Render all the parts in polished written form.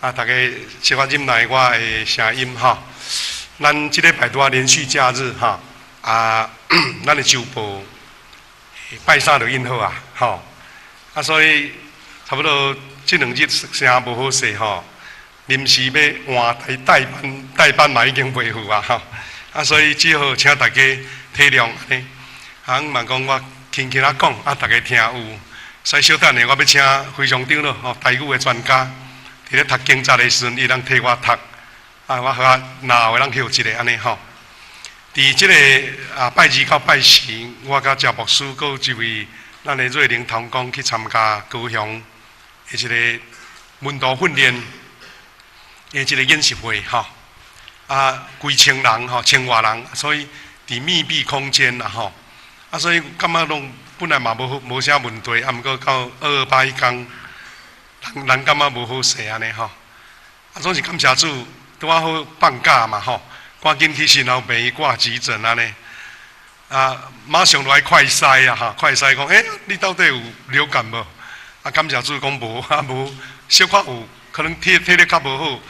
啊，大家小可忍耐我的聲音吼。咱這禮拜拄仔連續假日吼，啊，咱的週報拜三就印好啊，吼。啊，所以差不多這兩日聲無好勢吼，臨時欲換台代班，代班嘛已經袂赴啊，吼。啊，所以只好請大家體諒按呢。啊，嘛講我輕輕仔講，啊，大家聽有。所以小等下我欲請非常長老吼，台語的專家，佇咧讀經節的時陣，伊通替我讀。啊，我予嚨喉會當歇一下按呢吼。佇這個啊拜二到拜四，我佮謝牧師閣有一位咱的瑞玲同工去參加高雄的一個門徒訓練的一個研習會吼。啊，幾千人吼，千外人，所以佇密閉空間啦吼。啊，所以感覺攏本來嘛無無啥問題，啊，毋過到二二八彼工，人人感覺無好勢按呢吼。啊，總是感謝主，拄仔好放假嘛吼，趕緊去新後病院掛急診按呢。啊，馬上就來快篩啊哈，快篩講，欸，你到底有流感無？啊，感謝主講無，啊無，小可有，可能體體力較無好，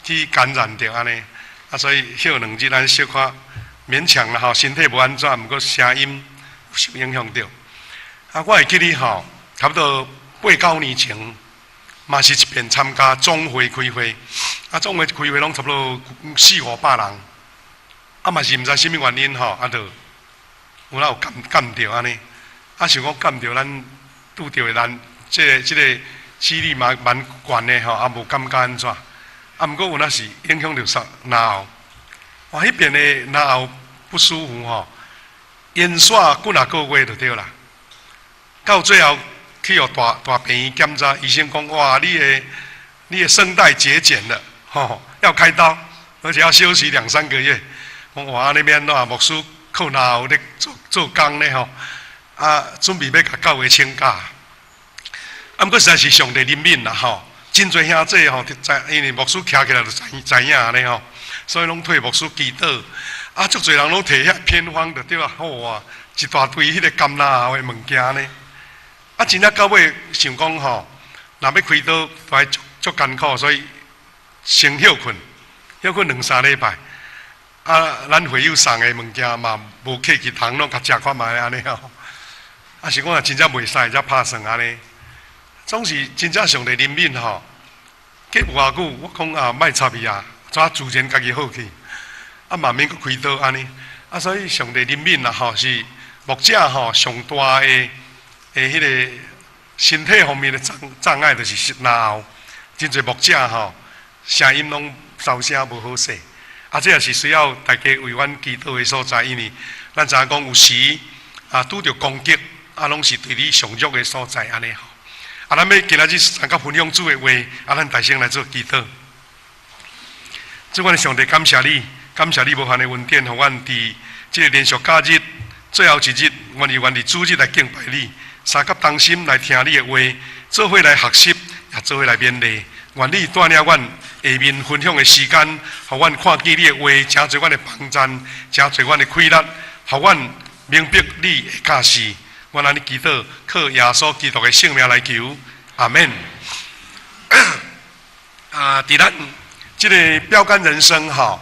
去感染著按呢。啊，所以歇兩日咱小可勉強啦吼，身體無按怎，毋過聲音受影響著。啊，我會記得吼，差不多八九年前，嘛是一遍參加總會開會，啊，總會開會攏差不多四五百人，啊，嘛是毋知啥物原因吼，啊，就有哪有感感著按呢，啊，想講感著咱拄著的咱這個這個幾率嘛蠻懸的吼，啊，無感覺按怎，啊，毋過有哪是影響著啥嚨喉，哇，彼遍的嚨喉不舒服吼，連續幾若個月就對啦。到最後去予大大病院檢查，醫生講：哇，你的聲帶結繭了，吼，要開刀，而且要休息兩三個月。講哇，那邊喏，牧師靠嚨喉咧做做工咧吼，啊，準備欲共教會請假。啊，毋過實在是上帝憐憫啦吼，真濟兄弟吼，知因為牧師徛起來就知知影咧吼，所以攏替牧師祈禱。啊，足濟人攏提遐偏方就對啊，好啊，一大堆彼個甘嚨喉的物件呢。啊，真正到尾想講吼，若欲開刀，都愛足足艱苦，所以先歇睏，歇睏兩三禮拜。啊，咱會友送的物件嘛無客氣，通攏共食看覓按呢吼。啊，是講若真正袂使，才拍算按呢。總是真正上帝憐憫吼。過無偌久，我講啊，莫插伊啊，怎自然家己好去。啊，慢慢閣開刀按呢。啊，所以上帝憐憫啦吼，是牧者吼上大的。的彼個身體方面的障障礙，就是嚨喉，真濟牧者吼，聲音攏收聲無好勢。啊，這也是需要大家為阮祈禱的所在，因為咱知影講有時啊拄著攻擊，啊，攏是對你上弱的所在，按呢吼。啊，咱欲今仔日參加分享主的話，啊，咱大聲來做祈禱。主，阮的上帝，感謝你，感謝你無限的恩典，予阮佇這個連續假日最後一日，阮願意佇主日來敬拜你。相佮同心來聽你的話，做伙來學習，也做伙來勉勵。願你帶領阮下面分享的時間，予阮看見你的話，成做阮的幫贊，成做阮的氣力，予阮明白你的教示。阮按呢祈禱，靠耶穌基督的聖名來求，阿門。啊，佇咱這個標杆人生吼，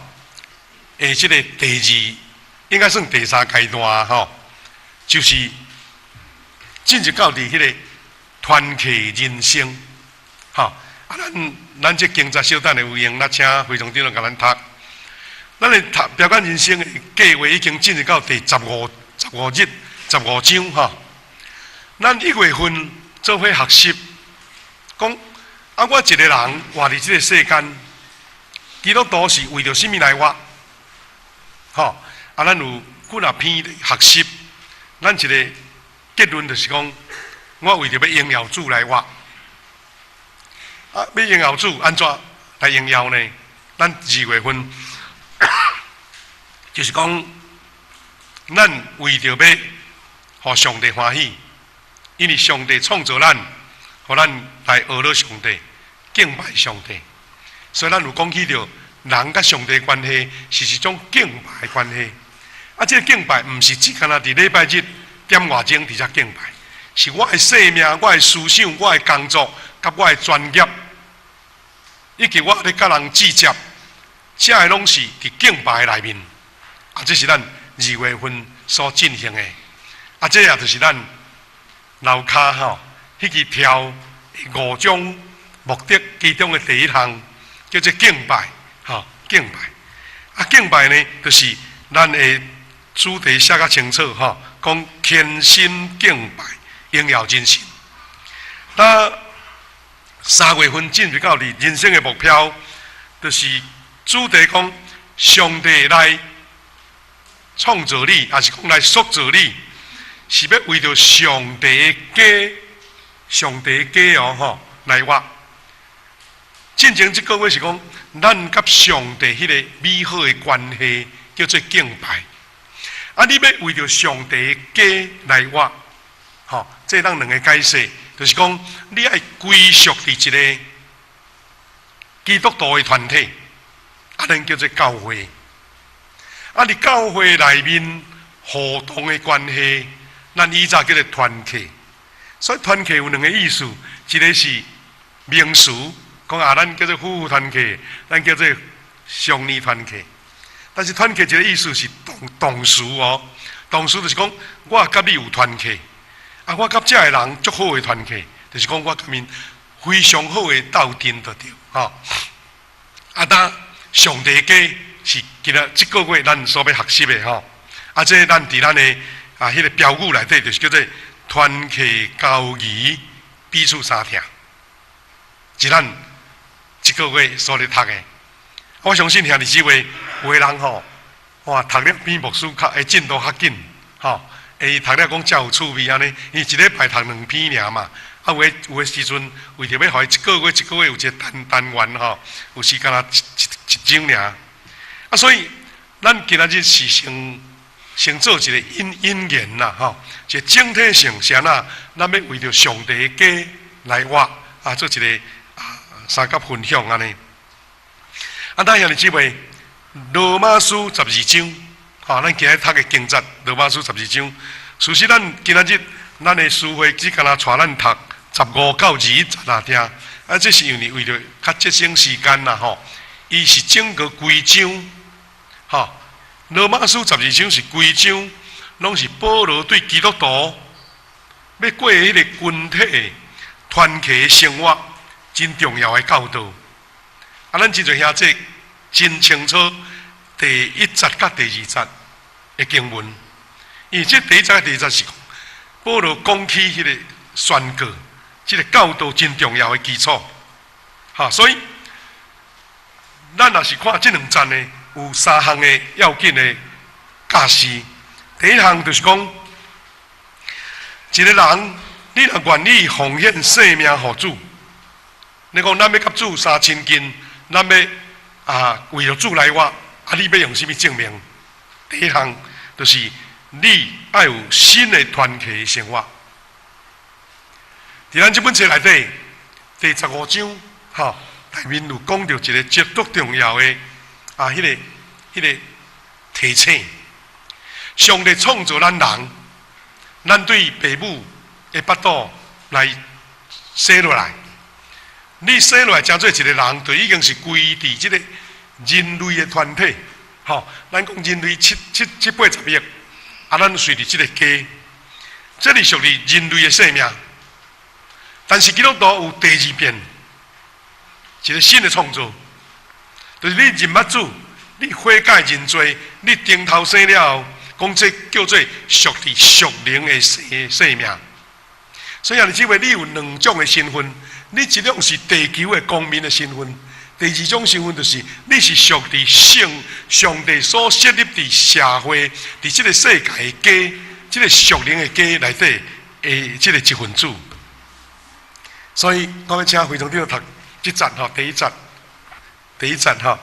的這個第二，應該算第三階段吼，就是。進入到佇彼個團契人生，吼啊！咱咱這經節小等下有閒，咱請會長長老共咱讀。咱的讀標杆人生的計劃已經進入到第十五十五日十五章吼。咱一月份做伙學習，講啊，我一個人活佇這個世間，基督徒是為著啥物來活？吼啊！咱有幾若篇的學習，咱一個。結論就是講，我為著欲榮耀主來活，啊，欲榮耀主按怎來榮耀呢？咱二月份就是講，咱為著欲予上帝歡喜，因為上帝創造咱，予咱來學樂上帝，敬拜上帝，所以咱有講起著人佮上帝關係是一種敬拜關係。啊，這個敬拜毋是只干焦佇禮拜日。點外鐘佇遮敬拜，是我的生命、我的思想、我的工作、佮我的專業，以及我咧佮人聚集，這个攏是佇敬拜內面。啊，這是咱二月份所進行的。啊，這也就是咱樓跤吼，彼支柱五種目的其中的第一項，叫做敬拜，吼，敬拜。啊，敬拜呢，就是咱的主題寫較清楚，吼，講虔心敬拜，榮耀真神。那3月份進入到佇人生的目標，就是主題講上帝來創造你，抑是講來塑造你，是欲為著上帝的家，上帝的家哦吼來活。進前這個月是講，咱佮上帝彼个美好的關係叫做敬拜。啊，你欲為著上帝的家來活，吼，這當兩個解釋，就是講你愛歸屬佇一个基督徒的團體，啊，咱叫做教會。啊，佇教會內面互動的關係，咱以早叫做團契。所以團契有兩个意思，一个是名詞。講啊，咱叫做夫婦團契，咱叫做商業團契。但是團契這個意思是動動詞哦，動詞就是講我佮你有團契，啊，我佮這个人足好的團契，就是講我佮𪜶非常好的鬥陣就對，吼。啊，當上帝家是今仔這個月咱所欲學習的吼。啊，這咱佇咱的啊彼个標語內底就是叫做團契交誼彼此相疼，是咱這個月所咧讀的，我相信兄弟姊妹有的人吼，哇，讀了比牧師較會進度較緊，吼，會讀了講較有趣味按呢，因為一禮拜讀兩篇爾嘛，啊，有的有的時陣為著欲予伊一個月一個月有一個單單元吼，有時敢若一一一章爾，啊，所以咱今仔日是先先做一個引引言啦，吼，一個整體性是按怎，咱欲為著上帝的家來活，啊，做一個。相佮分享按呢，啊，咱兄弟姊妹，羅馬書十二章，吼，咱今日讀的經節，羅馬書十二章。事實咱今仔日咱的書會只敢若帶咱讀15到21節啦，聽。啊，這是因為為著較節省時間啦，吼。伊是整個規章，吼，羅馬書十二章是規章，攏是保羅對基督徒欲過彼个群體團契的生活。真重要的教導，啊，咱真濟兄弟真清楚第一節佮第二節的經文，因為這第一節第二節是保羅講起彼个宣告，這个教導真重要的基礎，哈，所以咱若是看這兩節呢，有三項的要緊的教示。第一項就是講，一個人你若願意奉獻性命予主。你講咱欲佮主相親近，咱欲啊為著主來活，啊你欲用啥物證明？第一項就是你愛有新的團契的生活。佇咱這本冊內底第十五章，吼內面有講著一个極度重要的啊，彼个彼个提醒。上帝創造咱人，咱對父母的腹肚來生落來。你生落來成做一个人，就已經是歸佇這个人類的團體，吼。咱講人類七七七八十億，啊，咱隨佇這个家，這是屬於人類的生命。但是基督徒有第二變，一个新的創造，就是你認捌主，你悔改認罪，你重頭生了後，講這叫做屬佇屬靈的生生命。所以啊，你這位你有兩種的身份。你一種是地球的公民的身份，第二種身份就是你是屬佇聖上帝所設立佇社會，佇這个世界的家，這个屬靈的家內底的這个一份子。所以，我欲請會長長讀這節吼，第一節，第一節吼。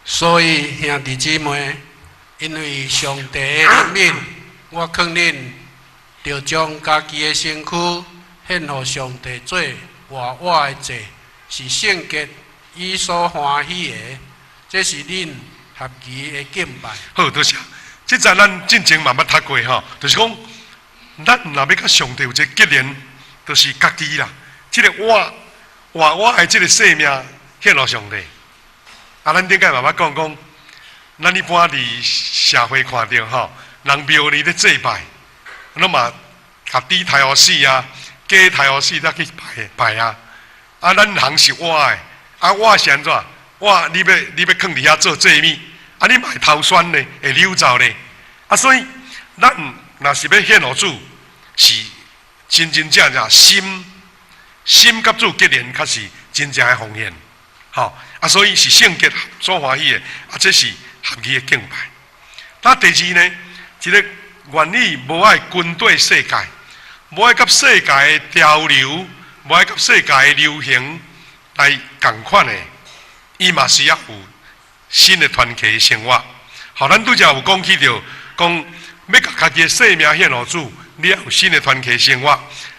所以兄弟姊妹，因為上帝的憐憫，我勸恁，著將家己的身軀獻予上帝做活活的祭，是聖潔、伊所歡喜的。這是恁合宜的敬拜。好，多謝。這節咱進前嘛捌讀過吼，就是講，咱若欲佮上帝有一个結連，就是家己啦。這个我，活我的這个生命獻予上帝。啊，咱頂擺嘛捌講講，咱一般佇社會看著吼，人廟裡咧祭拜，攏嘛共豬刣予死啊，雞刣予死才去拜拜啊。啊，咱人是活的，啊，活是按怎？活你欲囥佇遐做祭物，啊，你嘛會頭酸咧，會溜走咧。啊，所以咱若是欲獻予主，是真真正正心心佮主結連，較是真正的奉獻。吼，啊，所以是聖潔所歡喜的，啊，這是合宜的敬拜。那第二呢，一个願意無愛跟綴世界，無愛佮世界的潮流，無愛佮世界的流行來仝款的，伊嘛需要有新的團契生活。好，咱拄才有講起著，講欲共家己的生命獻予主，你愛有新的團契生活。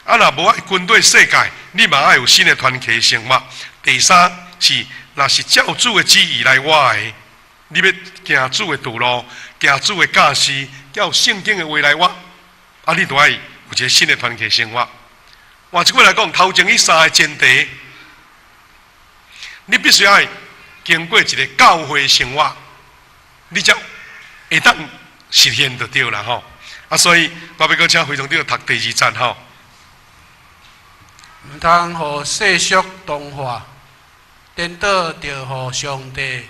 啊，若無愛跟綴世界，你嘛愛有新的團契生活。第三是，若是照主的旨意來活的，你欲行主的道路，行主的教示，照聖經的話來活，啊，你就愛有一个新的團契生活。換一句來講，頭前彼三个前提，你必須愛經過一个教會生活，你才會當實現就對啦吼。啊，所以我欲閣請會長長讀第二節吼。毋通予世俗同化，顛倒著予上帝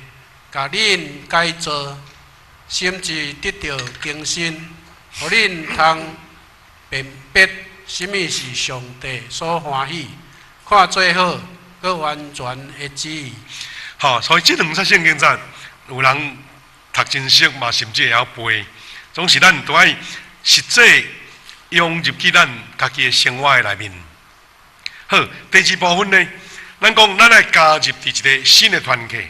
共恁改造，心智得著更新，予恁通辨別啥物是上帝所歡喜、看做好、閣完全的旨意。好，所以這兩節聖經節，有人讀真熟嘛，甚至會曉背。總是咱都愛實際融入去咱家己的生活的內面。好，第二部分呢，咱講咱愛加入佇一个新的團契，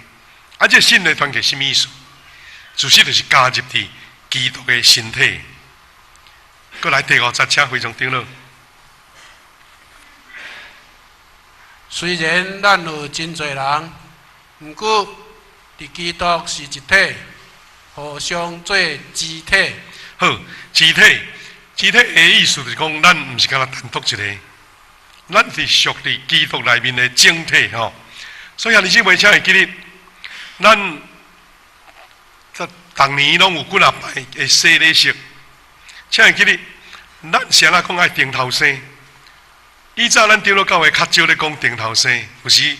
啊，這新的團契啥物意思？其實就是加入佇基督的身體。閣來第五節，請會長長老。雖然咱有真濟人，毋過佇基督是一體，互相做肢體。好，肢體，肢體的意思就是講，咱毋是干焦單獨一个，咱是屬佇基督內面的整體吼。所以兄弟姊妹，請會記得，咱這逐年攏有幾若擺的洗禮式，請會記得，咱是按怎講愛頂頭生？以前咱長老教會較少咧講頂頭生，有時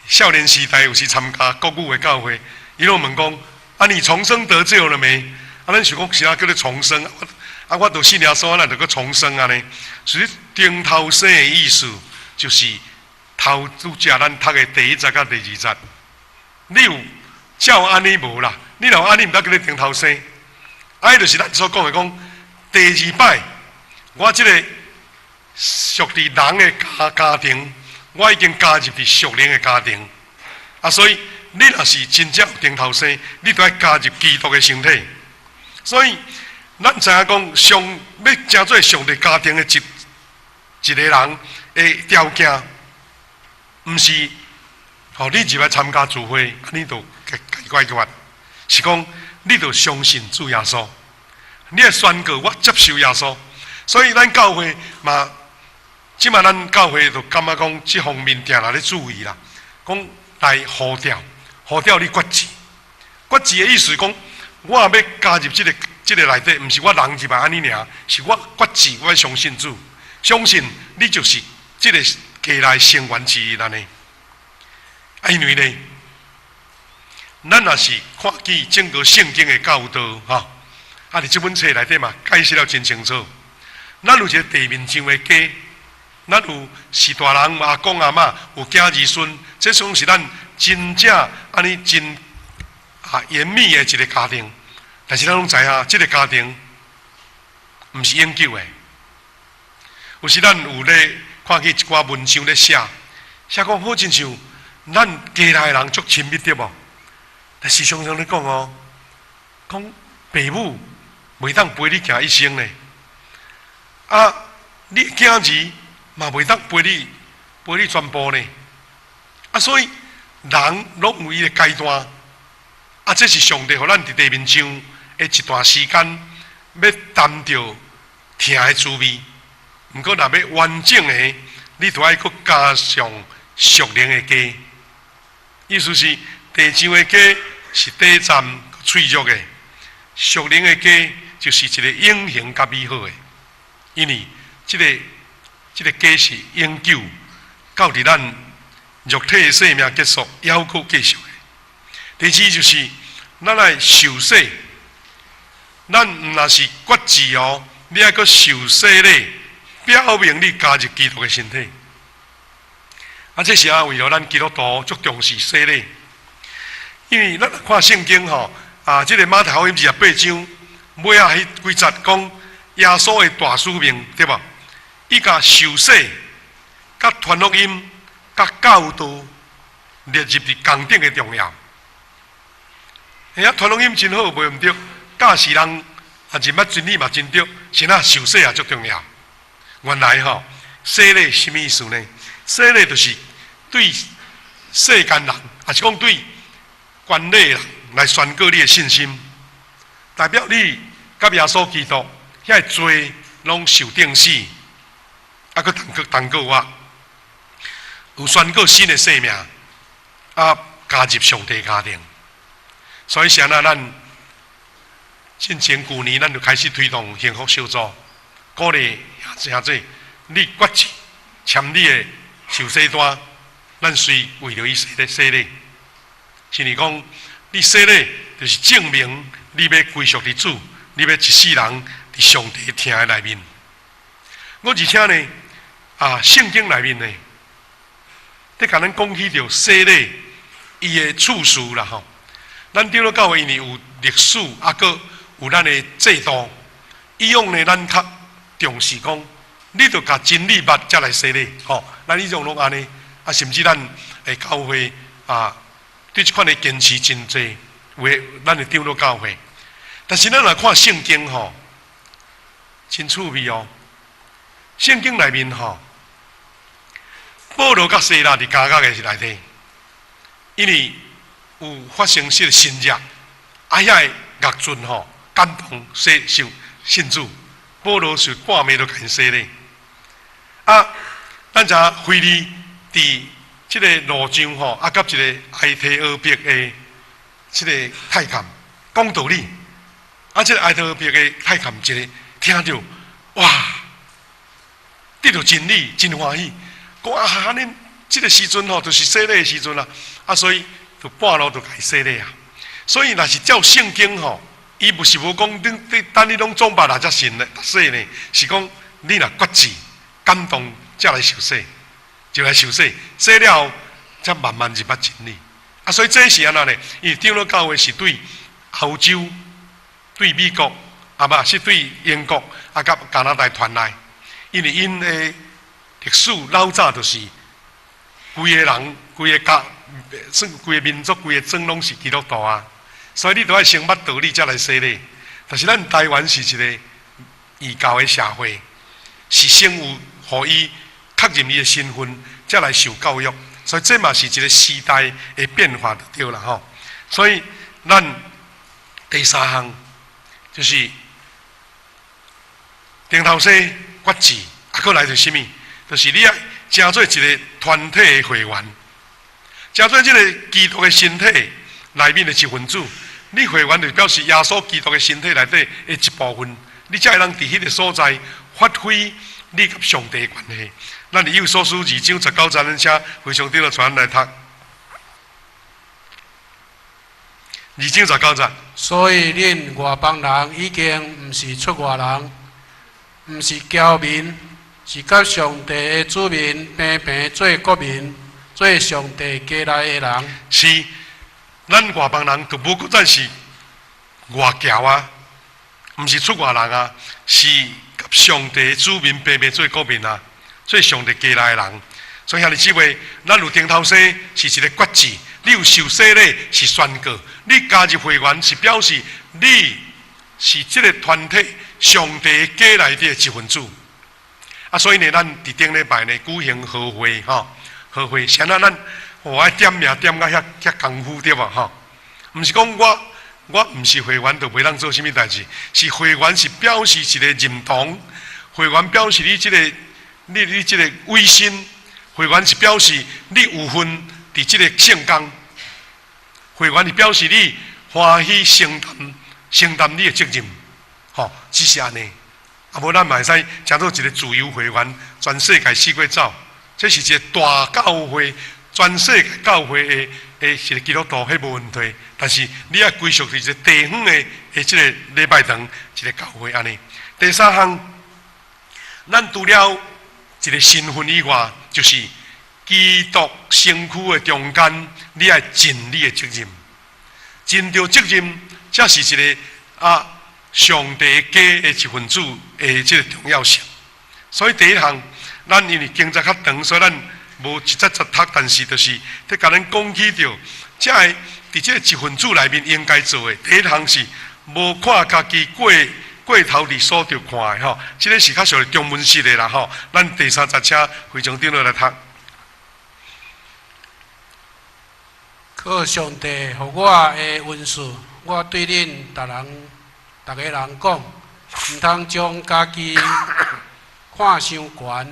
少年時代有時參加國語的教會，伊攏問講：啊，你重生得救了沒？啊，咱想講是按怎叫做重生？啊，我都信耶穌，咱就閣重生按呢。所以頂頭生的意思就是頭拄才咱讀的第一節佮第二節。你有照按呢無啦？你若有按呢，毋得叫做頂頭生。啊，彼就是咱所講的講第二擺，我這个屬佇人的家家庭，我已經加入佇屬靈的家庭。啊，所以你若是真正有頂頭生，你就愛加入基督的身體。所以，咱知影講，上欲成做上帝家庭的一一个人的條件，毋是，吼，你入來參加聚會，你就解決，是講你著相信主耶穌，你愛宣告我接受耶穌。所以咱教會嘛，這馬咱教會就感覺講這方面定定咧注意啦，講來呼召，呼召你決志，決志的意思講，我欲加入這个這个內底，毋是我人入來按呢爾，是我決志，我相信主，相信你就是這个家內成員之一按呢。啊，因為呢，咱若是看見整個聖經的教導，吼，啊，佇這本冊內底嘛解釋了真清楚。咱有一个地面上的家，咱有是大人、阿公阿嬤，有囝兒孫，這算是咱真正按呢真啊嚴密的一个家庭。但是咱攏知影，這个家庭毋是永久的。有時咱有咧看見一寡文章咧寫，寫講好親像咱家內的人足親密對無？但是常常咧講哦，講爸母袂當陪你行一生呢。啊，你囝兒嘛袂當陪你陪你全部呢。啊，所以人攏有伊的階段。啊，這是上帝予咱佇地面上的一段時間，欲擔著疼的滋味。毋過，若欲完整的，你就愛閣加上屬靈的家。意思是地上的家是短暫脆弱的，屬靈的家就是一個永恆佮美好的。因為這個家是永久，到佇咱肉體的生命結束，猶閣繼續的。第二就是咱愛受洗，咱毋若是決志哦，你愛閣受洗禮，表明你加入基督的身體。啊，這是啊，為著咱基督徒足重視洗禮，因為咱看聖經吼，啊，這個馬太福音28章尾仔彼幾節講耶穌的大使命，對無？伊共受洗、佮傳福音、佮教導列入佇仝等的重要。哎呀，傳福音真好，袂毋對，教示人啊，認捌真理嘛真對，是哪受洗也足重要。原來吼，洗禮啥物意思呢？洗禮就是對世間人，抑是講對權力人來宣告你的信心，代表你佮耶穌基督遐个罪攏受釘死，啊，閣同閣同過活，有宣告新的生命，啊，加入上帝家庭。所以，啥那咱進前舊年，咱就開始推動幸福小組，鼓勵兄弟你決志簽你的受洗單，咱隨為著伊洗禮洗禮。是呢講，你洗禮就是證明你欲歸屬佇主，你欲一世人佇上帝疼的內面。我而且呢，啊，聖經內面呢，佇共咱講起著洗禮伊的次序啦吼。咱長老教會因為有歷史，啊，閣有咱的制度，以往呢，咱較重視講，你著共真理捌才來洗禮，吼。咱以往攏按呢，啊，甚至咱的教會啊，對這款的堅持真濟，為咱的長老教會。但是咱若看聖經吼，真趣味哦。聖經內面吼，保羅佮西拉佇監獄的是內底，因為有發生這個神跡，啊，遐個獄卒吼感動洗受信主，保羅就半暝就共𪜶洗禮。啊，咱知影腓利佇這個路上吼，啊，佮一個埃提俄別的這個太監講道理，啊，這個埃提俄別的太監一個聽著，哇，得著真理，真歡喜，講啊，恁這個時陣吼，就是洗禮的時陣啦，啊，所以就半路就共伊洗禮啊。所以若是照聖經吼，伊毋是無講你等你攏總捌啦才信咧，洗呢，是講你若決志感動，才來受洗，就來受洗，洗了後才慢慢入捌真理。啊，所以這是按怎呢？因為長老教會是對歐洲、對美國，啊無是對英國，啊佮加拿大傳來。因為𪜶的歷史老早就是規個人、規個家、算規個民族、規個莊攏是基督徒啊，所以你著愛先捌道理才來洗禮。但是咱台灣是一個異教的社會，是先有予伊確認伊的身份，才來受教育，所以這嘛是一個時代的變化就對啦吼。所以咱第三項就是頂頭洗決志，啊，閣來就是啥物？就是你愛成做一個團體的會員，成做這個基督的身體內面的一份子。你會員就表示耶穌基督的身體內底的一部分，你才會當佇彼個所在發揮你佮上帝的關係。咱以弗所書2章19節，咱請非常長老傳來讀。二章十九節。所以恁外邦人已經毋是出外人，毋是僑民，是佮上帝的子民平平做國民，做上帝家內的人。是，咱外邦人就無閣再是外僑啊，毋是出外人啊，是佮上帝的子民平平做國民啊，做上帝家內的人。所以兄弟姊妹，咱有頂頭洗是一個決志，你有受洗禮是宣告，你加入會員是表示你是這個團體上帝家內底的一份子。啊，所以呢，咱佇頂禮拜呢舉行和會吼，和會，啥咱咱哦愛點名點甲遐遐功夫對無吼？毋是講我我毋是會員就袂當做啥物代誌，是會員是表示一個認同，會員表示你這個你你這個委身，會員是表示你有份佇這个聖工，會員是表示你歡喜承擔承擔你的責任，吼，只是按呢。啊，無咱嘛會使成做一个自由會員，全世界四界走，這是一个大教會，全世界教會的的一个基督徒，彼無問題。但是你愛歸屬佇一个地方的的這个禮拜堂，一个教會按呢。第三項，咱除了一个身份以外，就是基督身軀的中間，你愛盡你的責任，盡著責任，才是一个啊上帝家的一份子的這个重要性。所以第一項，咱因為經節較長，所以咱無一節節讀，但是就是佇共咱講起著，這个佇這個一份子內面應該做的。第一項是無看家己過過頭佇所著看的吼，這个是較屬於中文式的啦吼。咱第三節請會長長老來讀。靠上帝予我的恩賜，我對恁逐人、逐个人講，毋通將家己看傷懸，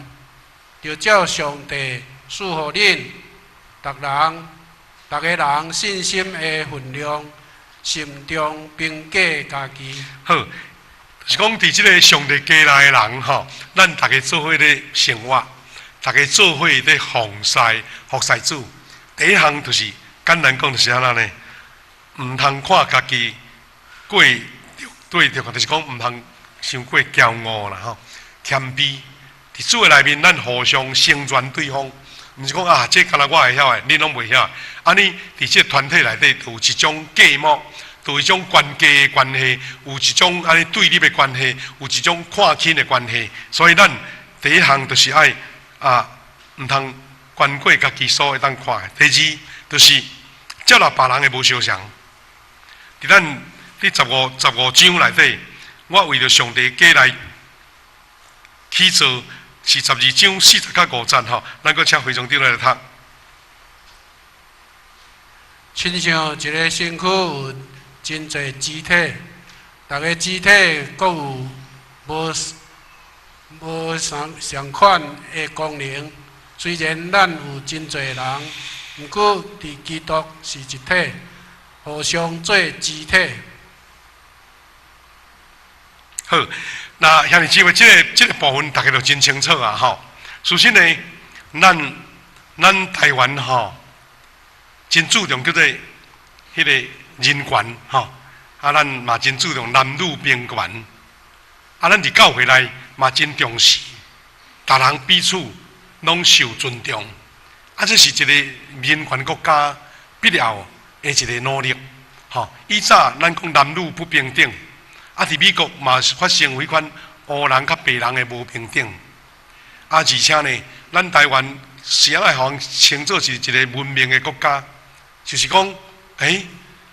著照上帝賜予恁逐人、逐个人信心的分量，慎重評價家己。好，就是講佇這个上帝家內的人吼，咱逐家做伙咧生活，逐家做伙咧奉事服侍主。第一項就是簡單講就是按怎呢？毋通看家己過對著，就是講毋通傷過驕傲啦吼，謙卑。佇主的內面，咱互相成全對方，毋是講啊，這敢若我會曉的，恁攏袂曉。按呢，佇這个團體內底，就有一種隔膜，就有一種關係的關係，有一種按呢對立的關係，有一種看輕的關係。所以咱第一項就是愛啊，毋通懸過家己所會當看的。第二就是接納別人的無相仝。佇咱佇十五章內底，我為著上帝家來起造。是12章40到5節吼，咱閣請會長長來讀。親像一个身軀有真濟肢體，逐个肢體閣有無無相相仝的功能。雖然咱有真濟人，毋過佇基督是一體，互相做肢體。好，那兄弟姊妹，這个這个部分大家都真清楚啊！吼，事實呢，咱咱台灣吼，真注重叫做彼個人權吼，啊，咱嘛真注重男女平權，啊，咱佇教會內嘛真重視，逐人彼此攏受尊重，啊，這是一個人權國家必要的一個努力，吼。以早咱講男女不平等。啊！佇美國嘛是發生彼款烏人佮白人的無平等。啊，而且呢，咱台灣是愛予人稱做是一个文明的國家，就是講，欸，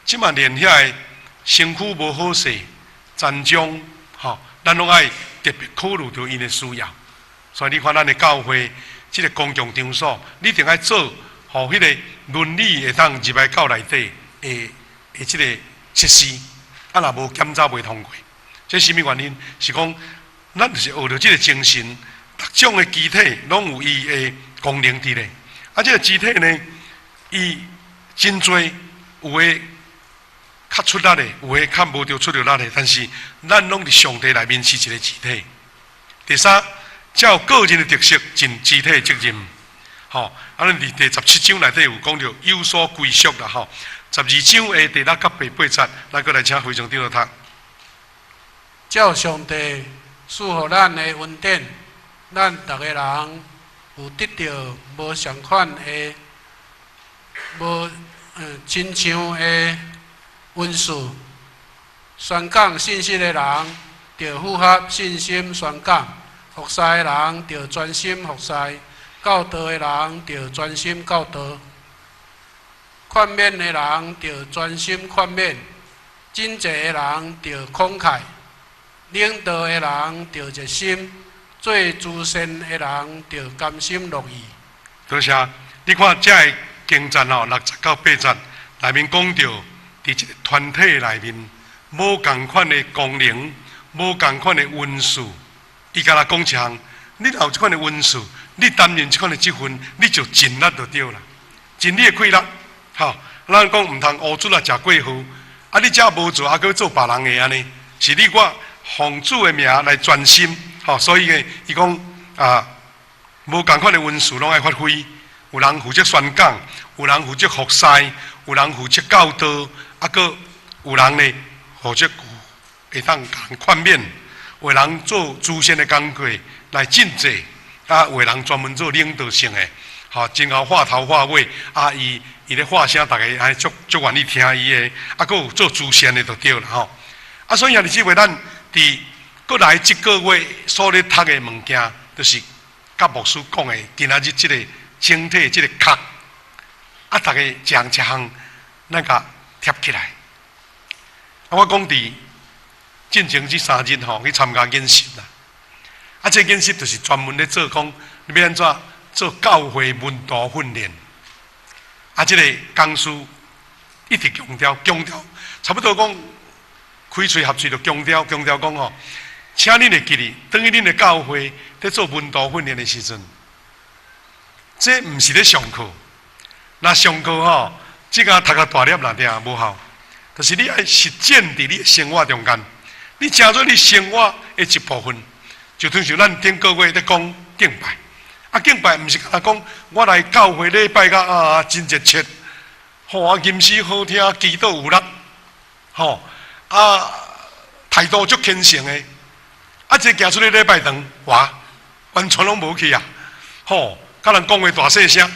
這馬連遐个身軀無好勢、殘障，吼，咱攏愛特別考慮著𪜶的需要。所以你看咱的教會，這个公共場所，你一定愛做，予彼个輪椅會當入來教內底的的這个設施。啊，若無檢查袂通過，這是啥物原因？是講，咱就是學著這个精神，逐種的肢體攏有伊的功能佇咧。啊，這个肢體呢，伊真濟有的較出力的，有的較無著出著力的，但是咱攏佇上帝內面是一个肢體。第三，照個人的特色盡肢體的責任。吼，啊，咱佇第17章內底有講著有所歸屬啦，吼。12章的第6到第8節，咱閣來請會長長老讀。照上帝賜予咱的恩典，咱逐个人有得著無相仝的、無親像的恩賜。宣講信息的人，著符合信心宣講；服侍的人，著專心服侍；教導的人，著專心教導。勸勉的人，著專心勸勉；賑濟的人，著慷慨；領導的人，著熱心；做慈善的人，著甘心樂意。多謝。你看這个經節吼，6節到8節內面講著，佇一个團體內面，無仝款的功能，無仝款的恩賜。伊敢若講一項，你若有這款的恩賜，你擔任這款的職份，你就盡力就對啦，盡你的氣力，吼。咱講毋通烏卒仔食過河，啊！你遮無做，啊，閣做別人的按呢？是你我奉主的名來專心，吼。所以呢，伊講啊，無仝款的恩賜攏愛發揮。有人負責宣講，有人負責服侍，有人負責教導，啊，閣有人呢負責會當共人勸勉，有人做慈善的工作來賑濟，啊，有人專門做領導性的，吼，真𠢕話頭話尾，啊，伊伊咧話聲，逐家愛足足願意聽伊的，啊，閣有做慈善的就對啦，吼。啊，所以兄弟姊妹，咱佇閣來這個月所咧讀的物件，就是佮牧師講的，今仔日這個整體這個殼，啊，逐家一項一項，咱共貼起來。啊，我講佇進前這3日吼去參加研習啦。啊，這研習就是專門咧做講，你欲按怎做教會門徒訓練。啊，這個講師一直強調強調，差不多講開喙合喙就強調強調講吼，請恁會記得，當去恁的教會佇做門徒訓練的時陣，這毋是咧上課，若上課吼，這個讀較大粒若定無效，就是你愛實踐佇你生活中間，你成做你生活的一部分，就親像咱頂個月咧講敬拜，啊敬拜毋是干焦講我來教會禮拜甲啊真熱切，吼啊吟詩好聽，祈禱有力，吼啊態度足虔誠的，啊這行出去禮拜堂，哇完全攏無去啊，吼。佮人講話大細聲，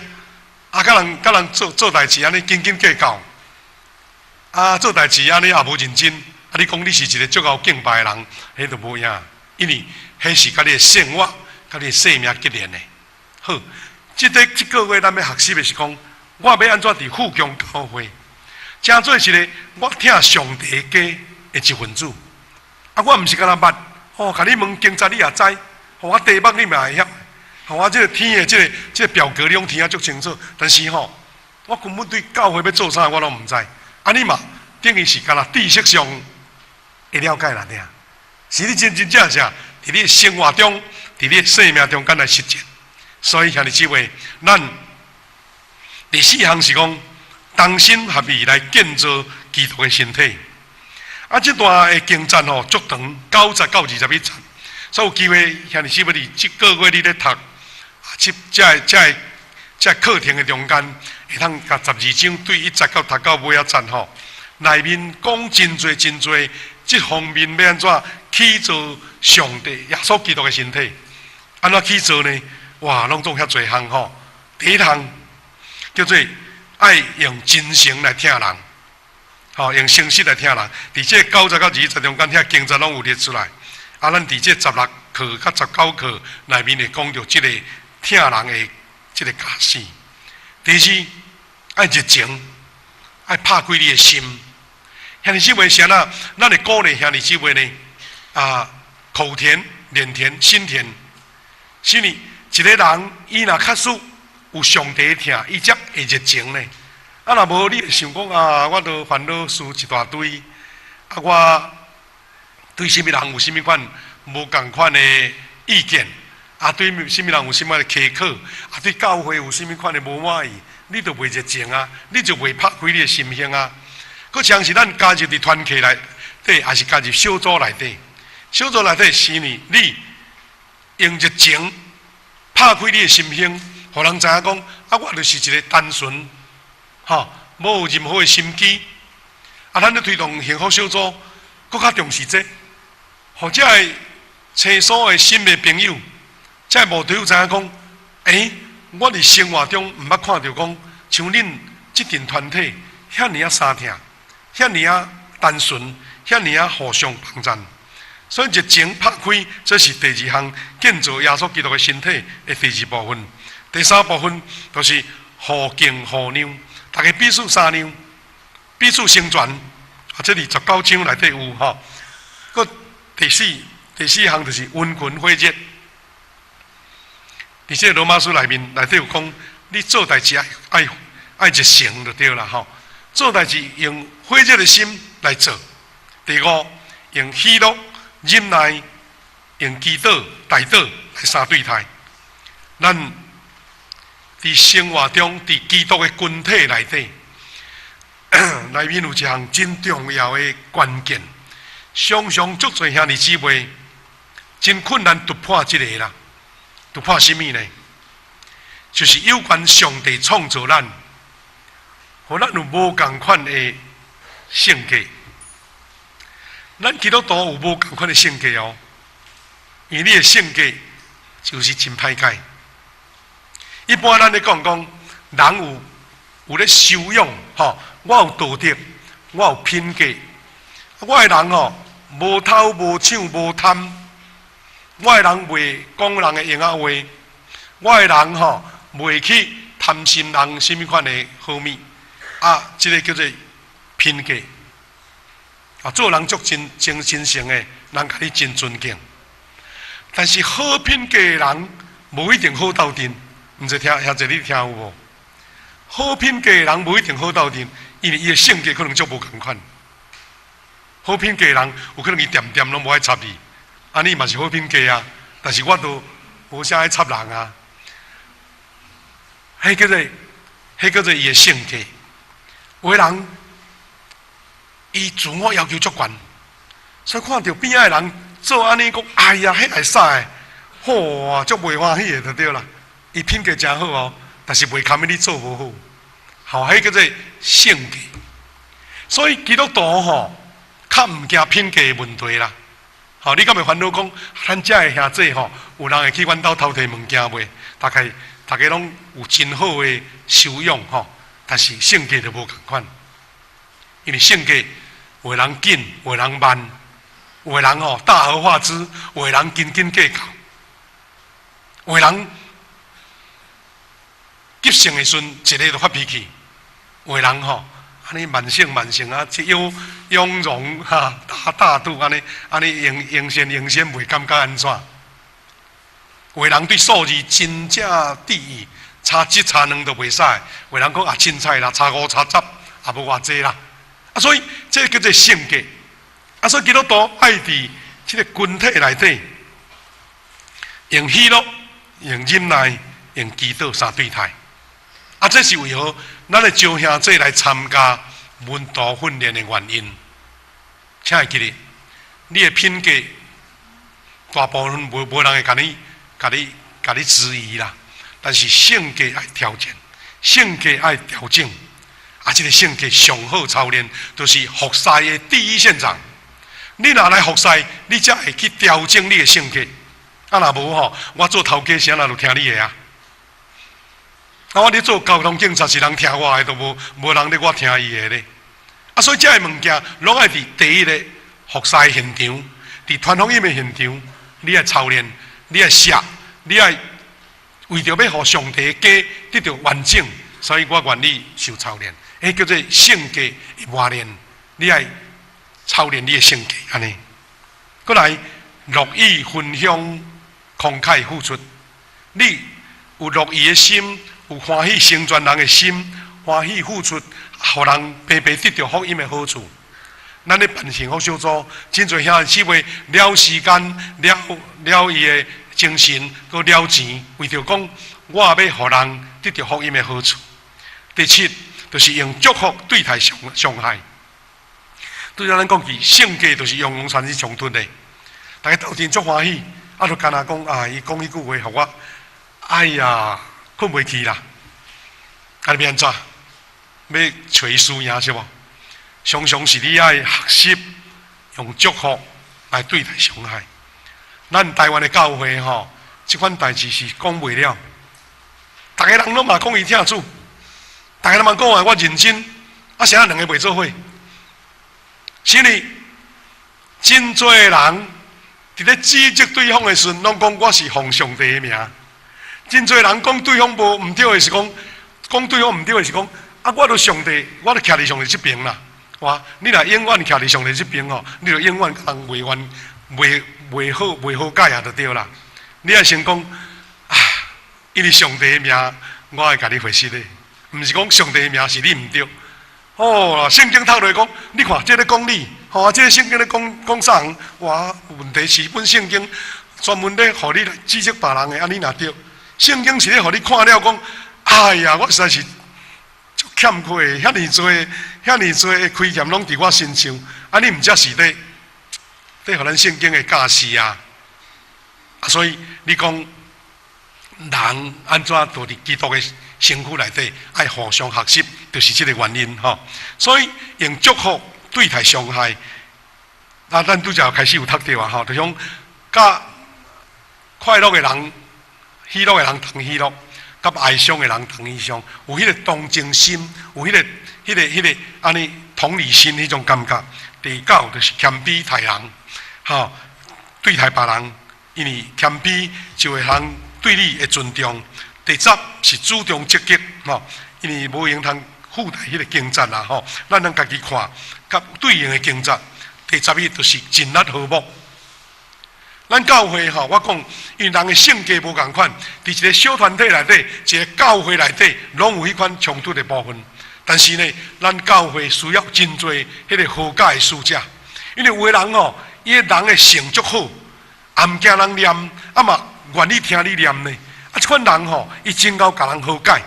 啊，佮人佮人做做代誌按呢斤斤計較，啊，做代誌按呢也無認真，啊，你講你是一個足𠢕敬拜的人，彼就無影，因為彼是佮你的生活、佮你的生命結連的。好，這個這個月咱欲學習的是講，我欲按怎佇富強教會，成做一個我疼上帝家的一份子。啊，我毋是干焦捌，吼，共你問經節你也知，予我題目你嘛會曉。吼，我這個填的這個這個表格你攏填啊足清楚，但是吼，我根本對教會欲做啥我攏毋知。按呢嘛，等於是干焦知識上會了解啦，爾。是你真真正正佇你的生活中，佇你的生命中間來實踐。所以兄弟姊妹，咱第四項是講同心合意來建造基督的身體。啊，這段的經節吼足長，9節到21節，所以有機會兄弟姊妹佇這個月你咧讀。這這个這个這个課程的中間，會當共12章對1節到讀到尾仔節吼，內面講真濟真濟，這方面欲按怎去造上帝耶穌基督的身體？按怎去造呢？哇，攏總遐濟項吼。第一項叫做愛用真誠來疼人，吼，用誠實來疼人。佇這9節到20節中間，遐經節攏有列出來。啊，咱佇這16課佮19課內面會講著這個疼人的這個教示。第二，愛熱情，愛拍開你的心。兄弟姊妹是按怎？咱會鼓勵兄弟姊妹呢？啊，口甜、臉甜、心甜。是呢，一個人伊若確實有上帝疼，伊才會熱情呢。啊，若無你會想講啊，我都煩惱事一大堆，啊，我對啥物人有啥物款無仝款的意見，啊，對啥物人有啥物的苛刻，啊，對教會有啥物款的無滿意，你就袂熱情啊，你就袂拍開你的心胸啊。閣像是咱加入佇團契內底，抑是加入小組內底，小組內底是呢，你用熱情拍開你的心胸，予人知影講，啊，我就是一個單純，吼，無有任何的心機。啊，咱咧推動幸福小組，閣較重視這個，予這个青所的新的朋友，這个慕道友知影講，欸，我佇生活中毋捌看著講，像恁這陣團體遐爾仔相疼，遐爾仔單純，遐爾仔互相幫贊。所以熱情拍開，這是第二項建造耶穌基督的身體的第二部分。第三部分就是互敬互讓，逐家彼此相讓，彼此成全。啊，這佇19章內底有吼。閣第四項就是溫群火熱。佇這個羅馬書內面內底有講，你做代誌愛愛愛熱誠就對啦吼。做代誌用火熱的心來做。第五，用喜樂、忍耐、用祈禱、代禱來相對待。咱佇生活中，佇基督的群體內底，內面有一項真重要的關鍵，常常足濟兄弟姊妹真困難突破這个啦。突破啥物呢？就是有關上帝創造咱，予咱有無仝款的性格。咱基督徒有無仝款的性格哦，因為你的性格就是真歹改。一般咱咧講講，人有咧修養，吼，我有道德，我有品格，我的人吼，無偷無搶無貪，我的人袂講人的閒仔話，我的人吼，袂去貪心人啥物款的好物，啊，這个叫做品格。啊，做人足真真真誠的，人共你真尊敬。但是好品格的人，無一定好鬥陣。毋知聽兄弟你聽有無？好品格的人無一定好鬥陣，因為伊的性格可能足無仝款。好品格的人有可能伊恬恬攏無愛插你，啊你嘛是好品格啊，但是我都無啥愛插人啊。彼叫做伊的性格。有的人伊自我要求足懸，所以看著邊仔的人做按呢講，哎呀，彼會使的，哇，足袂歡喜的就對啦。伊品格誠好哦，但是袂堪你做無好，好，彼叫做性格。所以基督徒吼，較毋驚品格的問題啦。吼，你敢會煩惱講，咱遮的兄弟吼，有人會去阮兜偷提物件袂？大概逐家攏有真好的修養吼，但是性格就無仝款。因為性格有的人緊，有的人慢，有的人吼大而化之，有的人斤斤計較，有的人急性的時陣，一个就發脾氣；有的人吼，按呢慢性慢性啊，這雍容哈大大度按呢按呢用用先用先袂感覺按怎。有的人對數字真正注意，差一差兩都袂使。有的人講啊，凊彩啦，差五差十也無偌濟啦。啊，所以這叫做性格。啊，所以基督徒愛佇這个群體內底，用喜樂、用忍耐、用祈禱三對待。啊，這是為何咱會招兄弟來參加門徒訓練的原因。請會記得，你的品格大部分無人會共你、共你、共你質疑啦。但是性格愛調整，性格愛調整。啊，這个性格上好操練，就是服侍的第一現場。你若來服侍，你才會去調整你的性格。啊，若無吼，我做頭家是按怎就聽你的啊？啊，我咧做交通警察是人聽我的，都無人咧我聽伊的咧。啊，所以這个物件攏愛佇第一个服侍現場，佇傳福音的現場，你愛操練，你愛學，你愛為著欲予上帝的家得著完整，所以我願意受操練。彼叫做性格的磨練，你愛操練你的性格，按呢。閣來樂意分享、慷慨付出，你有樂意的心，有歡喜成全人的心，歡喜付出，予人白白得著福音的好處。咱咧辦幸福小組，真濟兄弟姊妹了時間、了了伊的精神，閣了錢，為著講我欲予人得著福音的好處。第七，就是用祝福對待傷傷害。對咱講起性格，就是常常產生衝突的。逐家鬥陣足歡喜，啊，就干焦講啊，伊講彼句話，予我，哎呀，睏袂去啦。啊，你欲按怎？欲揣伊輸贏是無？常常是你愛學習用祝福來對待傷害。咱台灣的教會吼，這款代誌是講袂了。逐个人攏嘛講伊疼主，逐个人嘛講話我認真，啊，啥兩个袂做伙？是呢，真濟人佇咧指責對方的時陣，攏講我是奉上帝的名。真濟人講對方無毋對的是講，講對方毋對的是講，啊，我都上帝，我都徛佇上帝這邊啦。哇！你若永遠徛佇上帝這邊吼，你就永遠共人袂願、袂袂好、袂好解啊，就對啦。你愛先講啊，因為上帝的名，我會共你回實的，毋是講上帝的名是你毋對。哦，聖經讀落講，你看這咧講你，吼，這个聖經咧講講啥人？哇，問題是本聖經專門咧予你來指責別人的，啊，你若對，聖經是咧，予你看了講，哎呀，我實在是足欠缺的，遐爾濟、遐爾濟的虧欠攏佇我身上，啊，你毋才是咧，咧予咱聖經的教示啊！啊，所以你講人按怎佇佇基督的身軀內底愛互相學習，就是這个原因吼。所以用祝福對待傷害，啊，咱拄才開始有讀著啊吼，就講佮快樂的人、喜樂的人同喜樂，佮哀傷的人同哀傷，有彼個同情心，有彼個、彼個、彼個按呢同理心彼種感覺。第九就是謙卑待人，吼，對待別人，因為謙卑就會通對你的尊重。第十是主動積極，吼，因為無閒通附帶彼個經節啦，吼，咱通家己看，佮對應的經節。第11就是盡力和睦。咱教會吼，我講，因為人的性格無仝款，佇一个小團體內底，一个教會內底，攏有彼款衝突的部分。但是呢，咱教會需要真濟彼个和解的使者，因為有的人吼，伊个人的性足好，也毋驚人念，啊嘛願意聽你念呢。啊，這款人吼，伊真𠢕共人和解，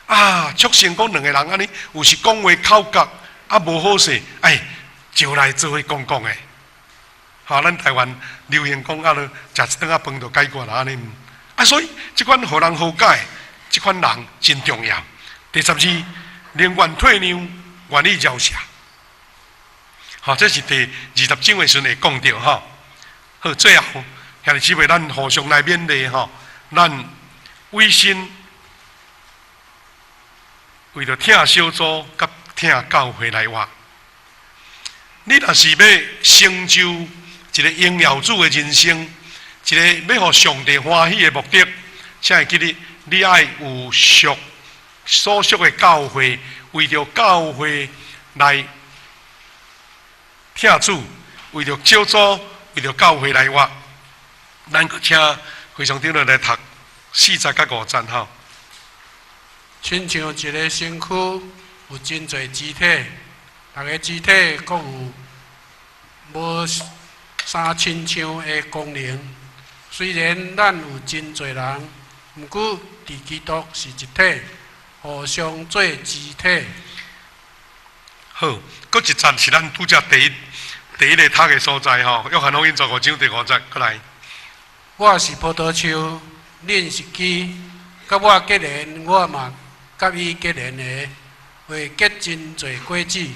啊，促成講兩个人按呢，有時講話口角，啊無好勢，哎，招來做伙講講的。吼，咱台灣流行講啊，食一頓仔飯就解決啦，按呢。啊，所以這款予人和解，這款人真重要。第十二，寧願退讓，願意饒赦。好，這是第二十章的時陣會講著吼。好，最後兄弟姊妹，咱互相來勉勵吼，咱委身為著疼小組佮疼教會來活。你若是欲成就一个榮耀主的人生，一个欲予上帝歡喜的目的，請會記得你愛有屬所屬的教會，為著教會來疼主，為著小組，為著教會來活。咱閣請會長長老來讀四節佮五節吼。親像一个身軀有真濟肢體，逐个肢體閣有無相親像的功能。雖然咱有真濟人，毋過佇基督是一體，互相做肢體。好，閣一節是咱拄才第一第一个讀的所在吼，約翰福音十五章第五節，閣來。我是葡萄樹，恁是枝，佮我結連，我嘛佮伊結連的，會結真濟果子，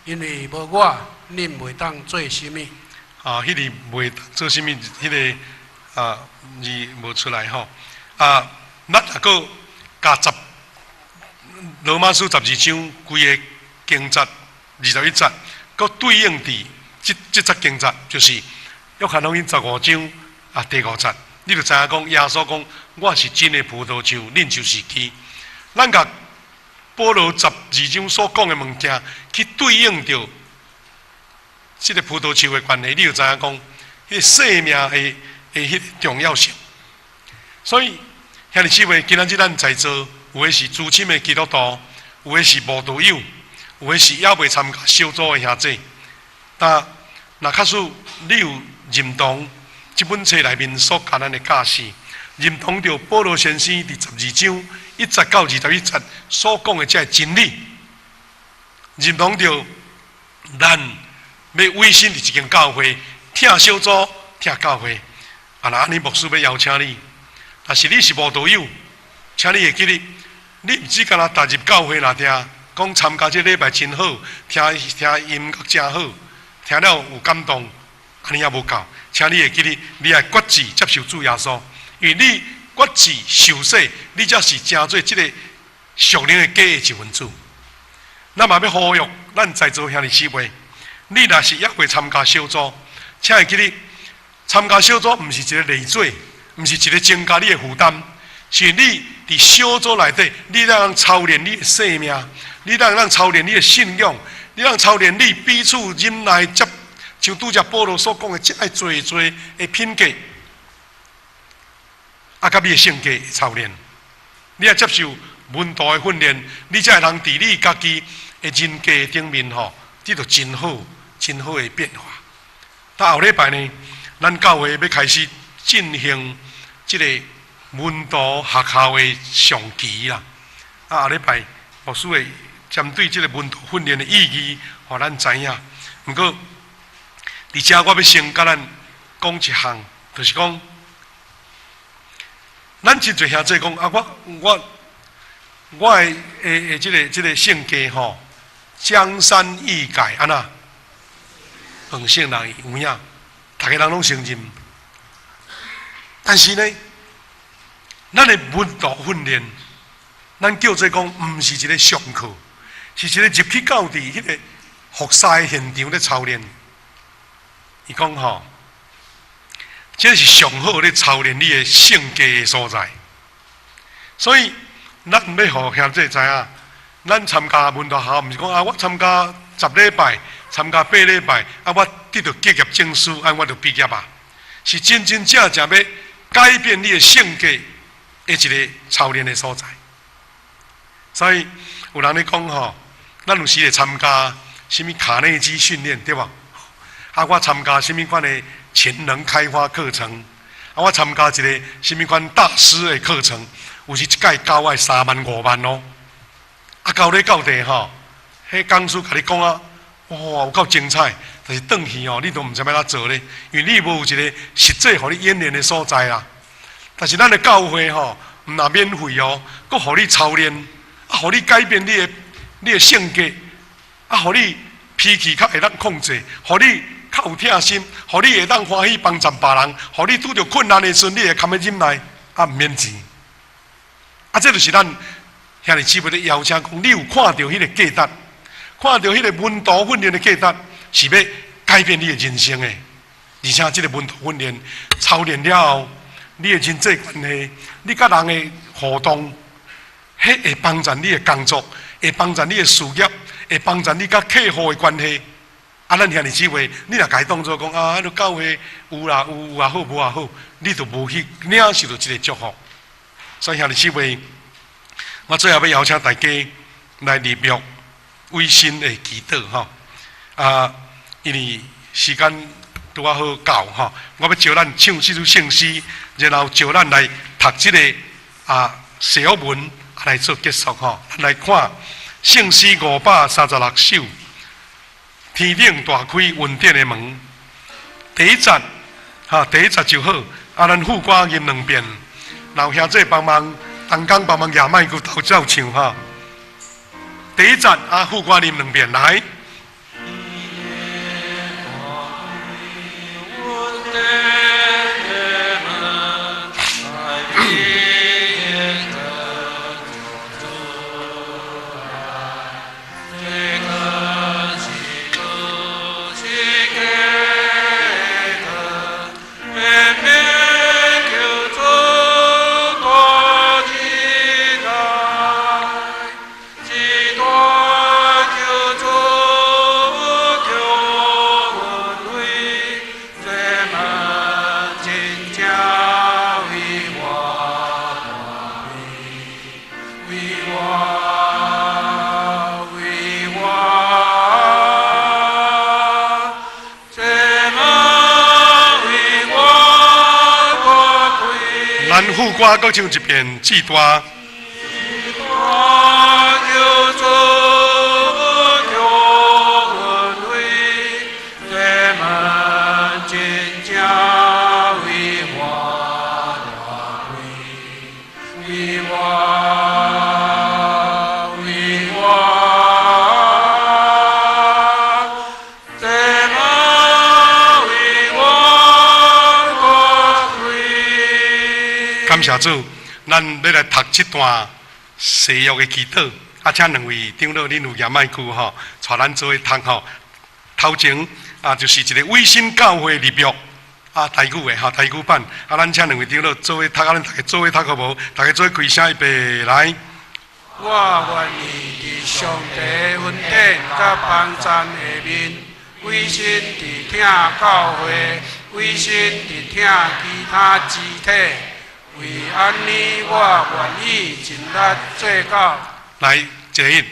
因為無我，恁袂當做啥物。啊，彼个袂當做啥物，彼个啊字無出來吼。啊，咱若閣共十羅馬書十二章規个經節21節，閣對應佇這這節經節，就是約翰福音十五章啊第五節，你就知影講耶穌講我是真的葡萄樹，恁就是枝。咱共保羅十二章所講的物件去對應著這个葡萄樹的關係，你就知影講，彼个生命的的彼个重要性。所以兄弟姊妹，今仔日咱在座有的是資深的基督徒，有的是慕道友，有的是猶未參加小組的兄弟。但若假使你有認同這本冊內面所教咱的教示，認同著保羅先生佇十二章一節到21節所講的這个真理，認同著咱欲委身佇一間教會，疼小組、疼教會。啊，若按呢牧師欲邀請你，若是你是慕道友，請你會記得，你毋只干焦踏入教會若聽，講參加這禮拜真好，聽聽音樂真好，聽了有感動，按呢猶無夠，請你會記得，你愛決志接受主耶穌，因為你決志受洗，你才是成做這个屬靈的家的一份子。咱嘛欲呼籲咱在座兄弟姊妹，你若是猶未參加小組，請會記得，參加小組毋是一个累贅，毋是一个增加你的負擔，是你佇小組內底，你通操練你的生命，你通操練你的信仰，你通操練你彼此忍耐接，像拄才保羅所講的，這愛濟濟的品格，啊，佮你的性格操練，你愛接受門徒的訓練，你才會通佇你家己的人格頂面吼，得著真好、真好的變化。到後禮拜呢，咱教會欲開始進行這个門徒學校的上期啦。啊，下禮拜牧師會針對這个門徒訓練的意義，予咱知影。毋過，佇遮我欲先共咱講一項，就是講，咱真濟兄弟講啊，我的這个性格吼，江山易改，按怎？本性難移，有影，逐个人攏承認。但是呢，咱的門徒訓練，咱叫做講，毋是一个上課，是一个入去到佇彼个服侍的現場咧操練。伊講吼，這是上好咧操練你的性格的所在。所以，咱欲予兄弟知影，咱參加門徒學校，毋是講啊，我參加10禮拜，參加8禮拜，啊，我得著結業證書，按我就畢業啊。是真真正正欲改變你的性格的一个操練的所在。所以有人咧講吼，咱有時會參加啥物卡內基訓練，對無？啊，我參加啥物款的潛能開發課程，啊，我參加一个啥物款大師的課程，有時一屆交愛3萬5萬哦。啊，到咧到底吼，彼講師共你講啊，哇，有夠精彩，但是轉去哦，你都毋知欲按怎做咧，因為你無有一个實際予你演練的所在啦。但是咱的教會吼，毋但免費哦，閣予你操練，啊，予你改變你的性格，啊，予你脾氣較會當控制，予你較有疼心，予你會當歡喜幫助別人，予你拄著困難的時陣，你會堪欲忍耐，啊，毋免錢。啊，這就是咱兄弟姊妹咧邀請講，你有看著彼个價值，看著彼个門徒訓練的價值，是欲改變你的人生的。而且這个門徒訓練操練了後，你的人際關係，你佮人的互動，彼會幫助你的工作，會幫助你的事業，會幫助你佮客戶的關係。啊，咱兄弟姊妹，你若共伊當做講啊，彼个教會有啦有，有也好，無也好，你就無去領受著這个祝福。所以兄弟姊妹，我最後欲邀請大家來立約委身的祈禱吼。啊，因為時間拄仔好到吼，我欲招咱唱這首聖詩，然後招咱來讀這个誓約文來做結束吼。咱來看聖詩536首，天頂大開恩典的門。第一節，哈，第一節就好。啊，咱副歌吟兩遍，然後兄弟幫忙，同工幫忙舉麥閣鬥奏唱哈。第一節啊，副歌吟兩遍來。咱副歌閣唱一遍，至大。感謝主，咱欲來讀這段誓約的祈禱。啊，請兩位長老，恁有舉麥克吼，帶咱做伙讀吼。頭前啊，就是一个委身教會立約啊，台語的吼，台語版。啊，咱請兩位長老做伙讀，啊，咱逐家做伙讀好無？逐家做伙開聲預備來。我願意佇上帝恩典佮幫贊下面，委身佇疼教會，委身佇疼其他肢體。為按呢，我願意盡力做到。來，一个音。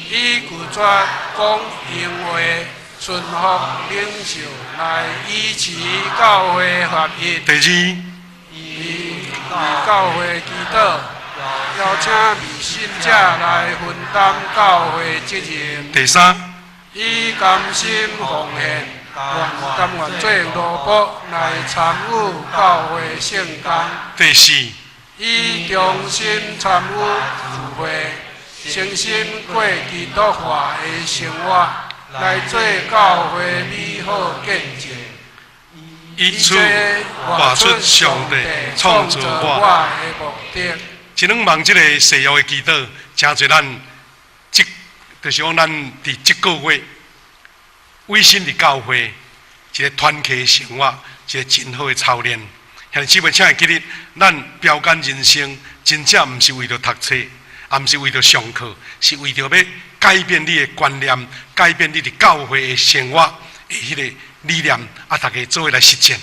以拒絕講閒話，順服領袖來維持教會合一。第二。以為教會祈禱，邀請未信者來分擔教會責任。第三，以甘心奉獻，甘願做奴僕來參與教會聖工。第四，以忠心參與聚會，誠心過基督化的生活，來做教會美好見證。以此活出上帝創造我的目的。真向望這个誓約的祈禱，誠濟咱這就是講咱佇這個月委身佇教會一个團契的生活，一个真好的操練。兄弟姊妹，請會記得，咱標杆人生真正毋是為著讀冊，也毋是為著上課，是為著欲改變你的觀念，改變你佇教會的生活的彼个理念，啊，大家做伙來實踐。